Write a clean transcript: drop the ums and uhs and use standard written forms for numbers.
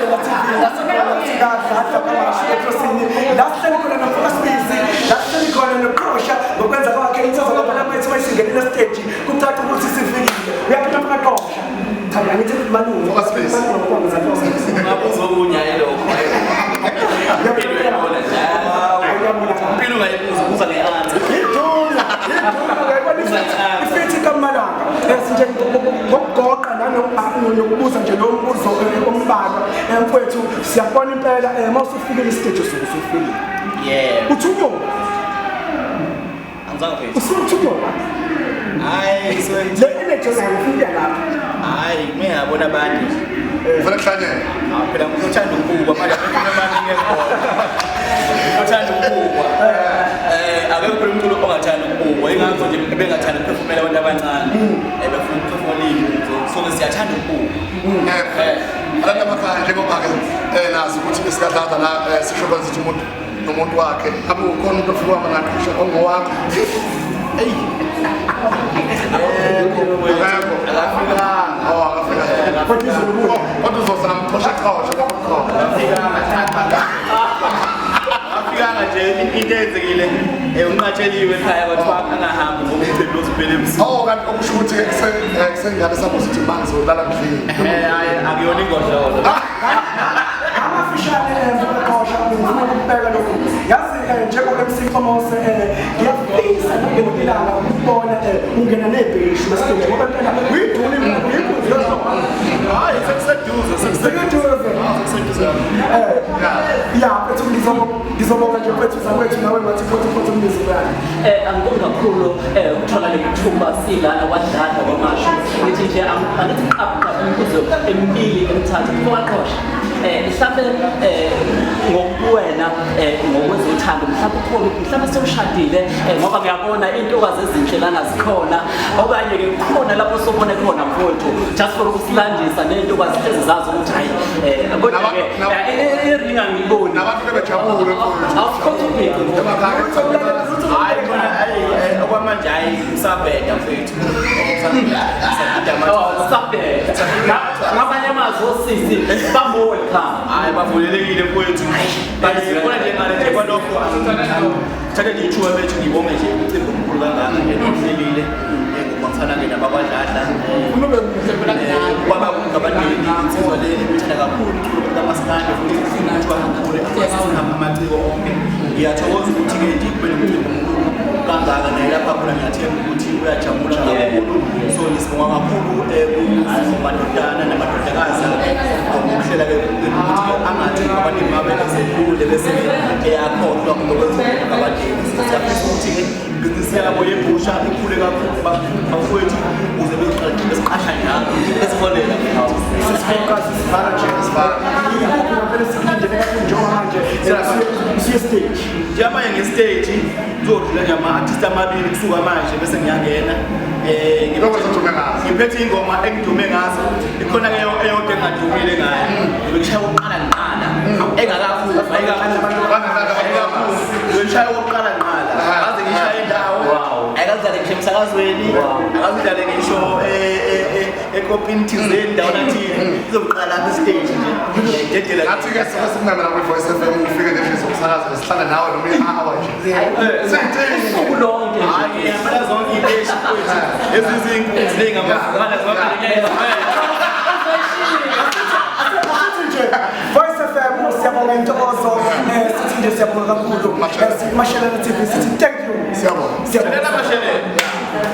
Mashelela TV la sikhona sikaDladla KwaMashu eKrosini la sihleli khona noMfokaSibisi la sihleli khona noQosha ngokwenza kwakhe insizwa lapha lapho ethi mayisingenile stage kucaca ukuthi sifikile uyaphila mkaQosha cha mina ngithi malume MfokaSibisi. Ungabuza okunye hayi lokho. Impilo uyayibona nje. Impilo ungayibuza, ubuza nge-answer. Iduna, iduna uyayibona ifithi kaMalanga. Nje ngokugoqa nanokubuza nje lo mbuzo ombalwa. Mfowethu siyakubona impela uma usufikile isiteji usuke usufikile. Yebo. Uthi unyoka. Angizange mfethu. Usuke unyoka. Hayi, so Le image onayo ufuna ukuya lapha. hayi, mina ngiyabona abantu nje. Ufuna kuhlanyela. Ah, phela umuntu othanda ukubukwa manje abantu abaningi ekhona. Uthanda ukubukwa. Akekho phela umuntu ongathanda ukubukwa. Ingakho nje bengathanda ukuphefumela abantu abancane. Befuna ukuphefumela iy'mbuzo. So ke siyathanda ukubukwa. Abantu amakhaya njengoba-ke nazi ukuthi isikadlada la sisho kwenza ukuthi umuntu nomuntu wakhe abe ukhona umuntu ofika waba naqisha ongowakho. Eyi. Akekho. Akafikanga. Oh, akafika. Kodwa izobuya. Kodwa uzozama xosha xosha lapho khona. Afikanga nje into eyenzekile unqatsheliwe ekhaya kwathiwa angahambi ngoba umcimbi uzophela ebusuku. Oh, kanti okusho ukuthi kusengane sakho sithi manje uzolala mdlini. Hayi akuyona ingodlolo. Amafishane mfokaQosha ngifuna ukubeka lokhu. Yazi njengo MC Nkomose ngiyafisa ngelinye ilanga ukubona ungena nebheshu esiteji ngoba impela uyiduna uyinkunzi yohlobo. Hayi sekuseduze Sekuseduze. Sekuseduze. Ya mfethu ngizobonga nje mfethu zakwethu nawe ngathi futhi futhi umbizo yani. Angibongi kakhulu ukuthola leli thuba silana kwaDladla KwaMashu. Ngithi nje angithi qaphu qaphu imibuzo emibili emithathu mfokaQosha. Mhlambe ngokuwena ngokwezothando mhlambe ukhona mhlambe sewushadile ngoba ngiyabona intokazi ezinhle lana zikhona okanye ke kukhona lapho sobone khona mfowethu just for ukusilandisa nentokazi ezizazi ukuthi hayi kodwa ke iringa ngiboni Nabantu bebejabule mfowethu. awukhotha ubhici Emakhaya. Hayi khona hayi okwamanje hayi usabheda mfethu. Usabheda Oh, usabheda. Ngamanye amazwi osisi bamo-welcome. Hayi bavulelekile mfowethu. Khona nje ngale nje kwalokho thatha nje ithuba bethu ngibonge nje umcimbi omkhulu kangaka nje nohlelile ngokubambisana-ke nabakwadladla kwaba ngabaningi insizwa le ebithanda kakhulu umculo kamaskandi futhi ifuna ukuthi bakhule amaciko onke. Ngiyathokoza ukuthi-ke nje kube nomcimbi omkhulu kangaka naye lapha khona ngiyathemba ukuthi uyajabula kakhulu. So ngisibonga kakhulu kumadodana namadodakazi akhe ngokuhlela-ke ukuthi angathi abaningi babe bese eyakhohlwa ngokwenza abaningi. Siyafisa ukuthi-ke ibhizinisi yabo yebhusha ikhule kakhulu bafowethu ukuze besiqasha njalo besiholela. Sisifokazi sivala nje sivala. Ikuphi ngempela esikulindele kakhulu njengoba manje siye stage. Njengamanje nge-stage kuzodlula nje ama-artist amabili kusuka manje bese ngiyangena. Lokho uzodume ngazo. Ngiphethe ingoma engidume ngazo. Ikhona ke eyodwa engadumile ngayo. Ngishaya ukuqala ngiqala. Engakaphumi, ayikaphumi. Ngishaya ukuqala ngiqala. Ngaze ngishaya indawo. Ayikazidlale ngisho emsakazweni, akazidlale ngisho ekopini thizeni ndawana thile. Izoqala lapha stage nje. Ngiyayidedela. Ngathi-ke soke sikunamela kwi-Voice FM ufike nendlu zokusakaza sihlale nawe noma i-hour nje. Siyithini? Usuku lonke nje. Hayi, ngiyafuna zonke iy'teshi mfowethu. Ezizinkunzi ney'ngamazwana zonke. Asithi nje Voice FM siyabonga intokozo sithi nje siyabonga kakhulu. Mashelela TV sithi thank you. Siyabonga. Siyabonga. Mashelela.